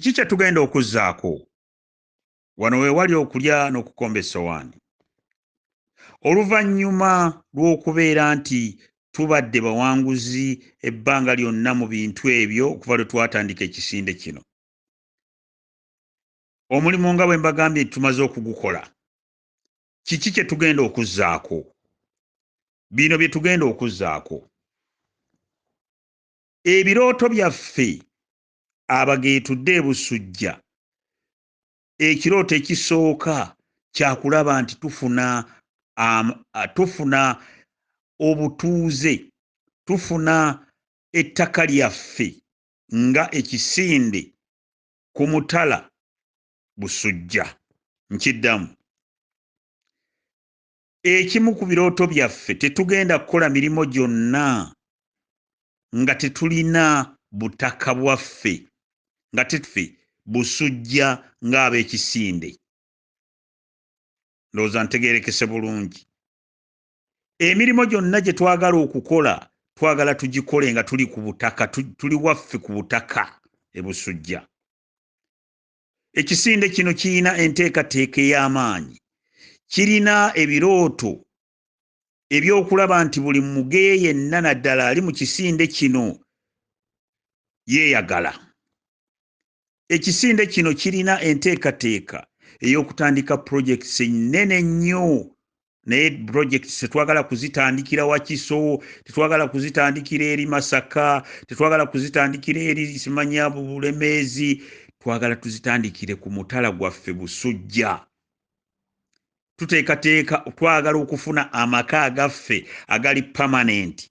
Kiki kye tugenda okuzzaako? Wano we wali okulya n'okukomba essowaani. Oluvannyuma lw'okubeera nti tubadde bawanguzi ebbanga lyonna mu bintu ebyo okuva lwe twatandika ekisinde kino, omulimu nga bwe mbagambye nti tumaze okugukola, kiki kye tugenda okuzzaako? Bino bye tugenda okuzzaako. Ebirooto byaffe abageetudde e Busujja, ekirooto ekisooka kyakulaba nti tufuna obutuuze, tufuna ettaka lyaffe nga ekisinde ku mutala Busujja. Nkiddamu, ekimu ku birooto byaffe, tetugenda kukola mirimu gyonna nga tetulina butaka bwaffe, nga tetuffe Busujja ng'ab'ekisinde. Ndowooza ntegeerekese bulungi. Emirimu gyonna gye twagala okukola, twagala tugikole nga tuli ku butaka, tuli waffe ku butaka e Busujja. Ekisinde kino kirina enteekateeka ey'amaanyi, kirina ebirooto ebyokulaba nti buli mugeye yenna naddala ali mu kisinde kino yeeyagala. Ekisinde kino kirina enteekateeka ey'okutandika projects ennene ennyo, naye projects tetwagala kuzitandikira Wakiso, tetwagala kuzitandikira eri Masaka, tetwagala kuzitandikira eri simanya Bulemeezi, twagala tuzitandikire ku mutala gwaffe Busujja. Tuteekateeka, twagala okufuna amaka agaffe agali permanent,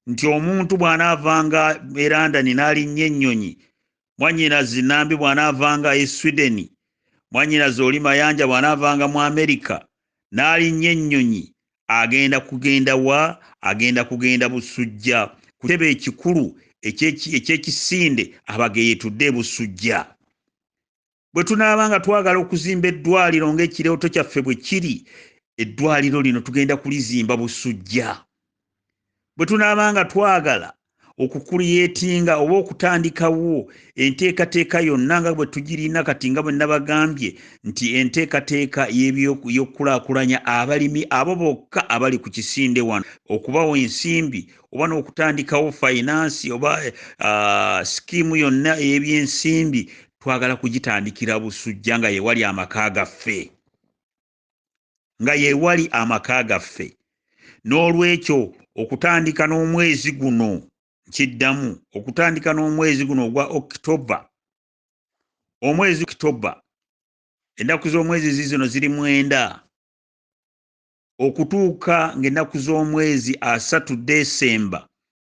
nti omuntu bw'anaavanga e London n'alinnya ennyonyi, mwannyinazi Nambi bw'anaavanga e Sweden, mwannyinazi oli Mayanja bw'anaavanga mu America n'alinnya ennyonyi, agenda kugenda wa? Agenda kugenda Busujja ku kitebe ekikulu eky'ekisinde abageetudde e Busujja. Bwe tunaaba nga twagala okuzimba eddwaliro ng'ekirooto kyaffe bwe kiri, eddwaliro lino tugenda kulizimba Busujja. Bwe tunaaba nga twagala okukuliyetinga oba okutandikawo enteekateeka yonna nga bwe tugirina kati, nga bwe nabagambye nti enteekateeka y'okukulaakulanya abalimi abo bokka abali ku kisinde wano, okubawa ensimbi oba n'okutandikawo finance oba scheme yonna ey'ebyensimbi, twagala kugitandikira Busujja nga yewali amaka gaffe, nga yewali amaka gaffe. N'olwekyo okutandika n'omwezi guno, nkiddamu, okutandika n'omwezi guno ogwa Okitoba, omwezi Okitoba, ennaku z'omwezi zizino ziri 9 okutuuka ng'ennaku z'omwezi 3 Desemba.